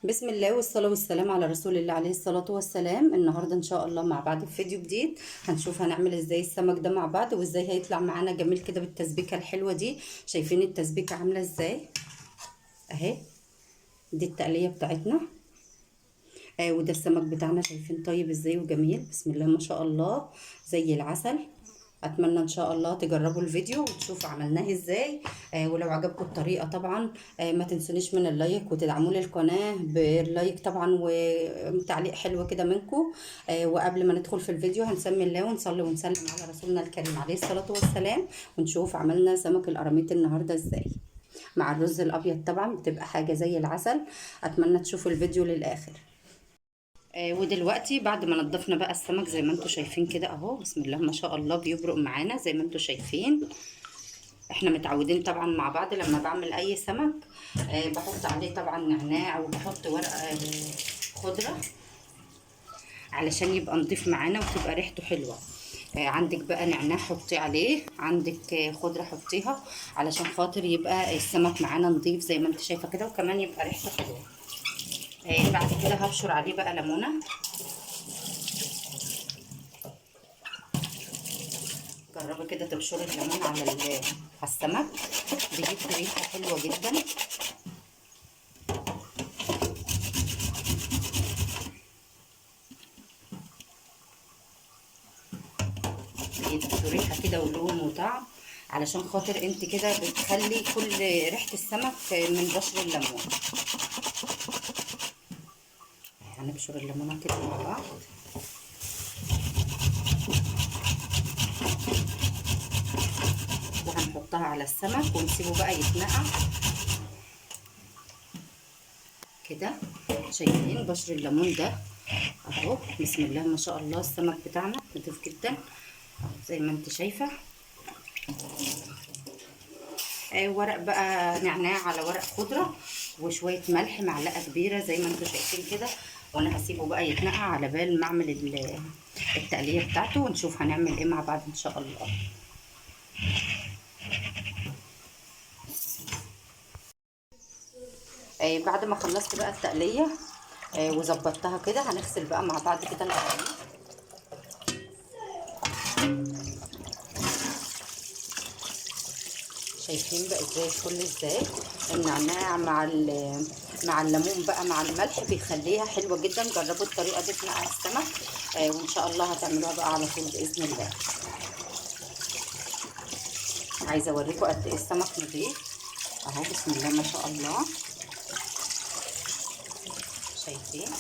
بسم الله والصلاة والسلام على رسول الله عليه الصلاة والسلام. النهاردة ان شاء الله مع بعض في فيديو جديد هنشوف هنعمل ازاي السمك ده مع بعض، وازاي هيطلع معانا جميل كده بالتسبيكة الحلوة دي. شايفين التسبيكة عاملة ازاي؟ اهي دي التقلية بتاعتنا، وده السمك بتاعنا. شايفين طيب ازاي وجميل، بسم الله ما شاء الله زي العسل. اتمنى ان شاء الله تجربوا الفيديو وتشوفوا عملناه ازاي، ولو عجبكم الطريقة طبعا ما تنسونيش من ال like وتدعموا لي القناة بال like طبعا وتعليق حلو كده منكم. وقبل ما ندخل في الفيديو هنسمي الله ونصلي ونسلم على رسولنا الكريم عليه الصلاة والسلام، ونشوف عملنا سمك القراميط النهارده ازاي مع الرز الابيض. طبعا بتبقى حاجة زي العسل. اتمنى تشوفوا الفيديو للاخر. ودلوقتي بعد ما نضفنا بقى السمك زي ما انتم شايفين كده اهو، بسم الله ما شاء الله بيبرق معانا زي ما انتم شايفين. احنا متعودين طبعا مع بعض لما بعمل اي سمك بحط عليه طبعا نعناع وبحط ورق خضرة علشان يبقى نضيف معانا وتبقى ريحته حلوة. عندك بقى نعناع حطيه عليه، عندك خضرة حطيها علشان خاطر يبقى السمك معانا نضيف زي ما انت شايفه كده، وكمان يبقى ريحته حلوة. بعد كده هبشر عليه بقى ليمونه. جربي كده تبشري الليمون على السمك، بيجيب ريحه حلوة جدا. بيدي ريحه كده ولون وطعم، علشان خاطر انت كده بتخلي كل ريحه السمك من بشر الليمون. هنبشر الليمونه كده مع بعض. وهنحطها على السمك ونسيبه بقى يتنقع كده. شايفين بشر الليمون ده اهو، بسم الله ما شاء الله السمك بتاعنا نضيف جدا زي ما انت شايفه. ورق بقى نعناع على ورق خضرة وشوية ملح، معلقه كبيرة زي ما انتم شايفين كده. وانا هسيبه بقى يتنقع على بال ما اعمل التقليه بتاعته، ونشوف هنعمل ايه مع بعض ان شاء الله. بعد ما خلصت بقى التقليه وظبطتها كده، هنغسل بقى مع بعض كده القراميط. شايفين بقى ازاي الفل ازاي النعناع مع الليمون بقى مع الملح بيخليها حلوة جدا. جربوا الطريقة دي في نقع السمك، وان شاء الله هتعملوها بقى على طول باذن الله. عايزه اوريكم قد ايه السمك نضيف اهو، بسم الله ما شاء الله. شايفين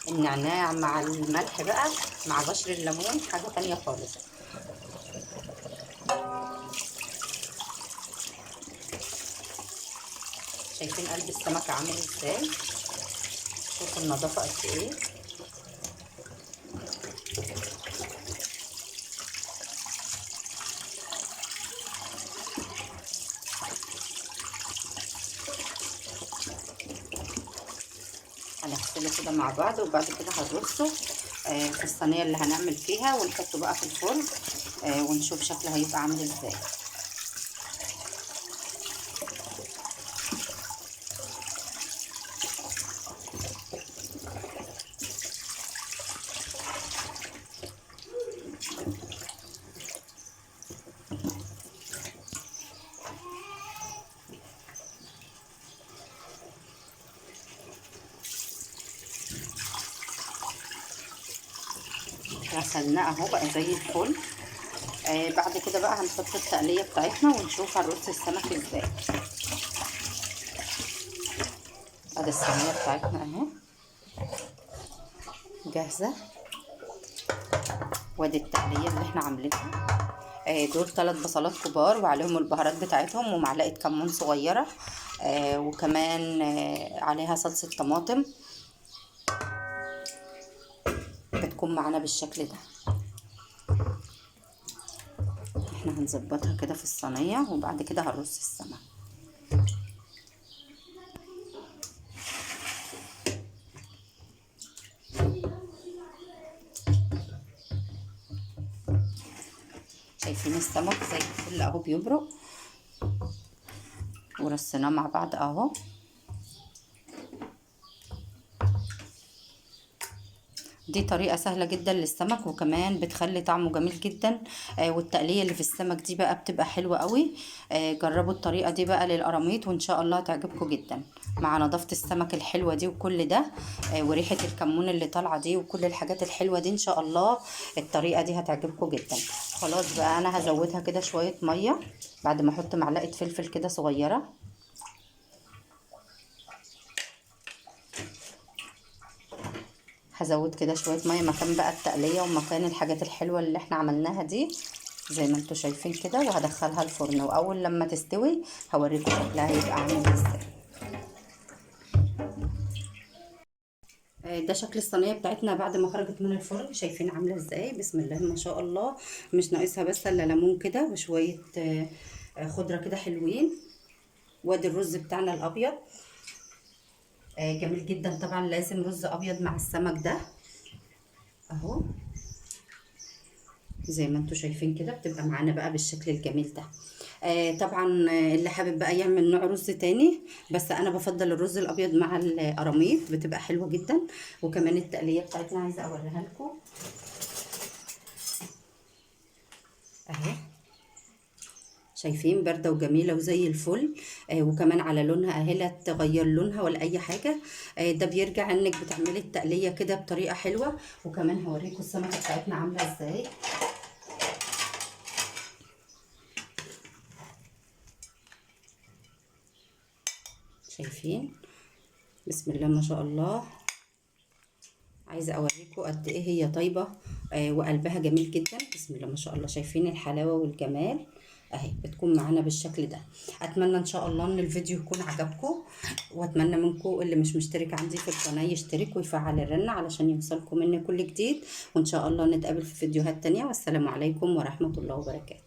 النعناع مع الملح بقى مع بشر الليمون حاجة تانية خالص. شايفين قلب السمك عامل ازاي؟ شوفوا النظافة قد ايه. هنغسله كده مع بعض، وبعد كده هنرصه في الصينية اللي هنعمل فيها، ونحطه بقى في الفرن، ونشوف شكله هيبقى عامل ازاي. غسلناه اهو بقى زي الفل. بعد كده بقى هنحط التقليه بتاعتنا ونشوف هنرص السمك ازاي. ادي الصينية بتاعتنا اهي جاهزة، وادي التقليه اللي احنا عاملينها. دول 3 بصلات كبار وعليهم البهارات بتاعتهم ومعلقة كمون صغيرة، وكمان عليها صلصه طماطم. بتكون معانا بالشكل ده. احنا هنظبطها كده في الصينية، وبعد كده هنرص السمك. شايفين السمك زي الفل اهو بيبرق، ورصيناه مع بعض اهو. دي طريقة سهلة جدا للسمك، وكمان بتخلي طعمه جميل جدا. والتقلية اللي في السمك دي بقى بتبقى حلوة قوي. جربوا الطريقة دي بقى للقراميط وان شاء الله تعجبكم جدا، مع نظافة السمك الحلوة دي وكل ده، وريحة الكمون اللي طالعة دي وكل الحاجات الحلوة دي. ان شاء الله الطريقة دي هتعجبكم جدا. خلاص بقى انا هزودها كده شوية مية بعد ما احط معلقة فلفل كده صغيرة. هزود كده شوية مية مكان بقى التقلية ومكان الحاجات الحلوة اللي احنا عملناها دي زي ما انتوا شايفين كده، وهدخلها الفرن، واول لما تستوي هوريكم شكلها هيبقى عامل ازاي. ده شكل الصينية بتاعتنا بعد ما خرجت من الفرن، شايفين عاملة ازاي؟ بسم الله ما شاء الله. مش ناقصها بس الا ليمون كده وشوية خضرة كده حلوين. وادي الرز بتاعنا الابيض، جميل جدا. طبعا لازم رز ابيض مع السمك ده اهو زي ما انتوا شايفين كده، بتبقى معانا بقى بالشكل الجميل ده. طبعا اللي حابب بقى يعمل نوع رز تاني، بس انا بفضل الرز الابيض مع القراميط، بتبقى حلوة جدا. وكمان التقليه بتاعتنا عايزه اوريها لكم اهي، شايفين باردة وجميلة وزي الفل. وكمان على لونها اهي، لا تغير لونها ولا اي حاجة. ده بيرجع انك بتعملي التقليه كده بطريقة حلوة. وكمان هوريكم السمكة بتاعتنا عامله ازاي. شايفين بسم الله ما شاء الله. عايزه اوريكم قد ايه هي طيبة، وقلبها جميل جدا. بسم الله ما شاء الله، شايفين الحلاوة والجمال اهي، بتكون معانا بالشكل ده. اتمنى ان شاء الله ان الفيديو يكون عجبكم، واتمنى منكم اللي مش مشترك عندي في القناة يشترك ويفعل الرنه علشان يوصلكم مني كل جديد. وان شاء الله نتقابل في فيديوهات تانية، والسلام عليكم ورحمة الله وبركاته.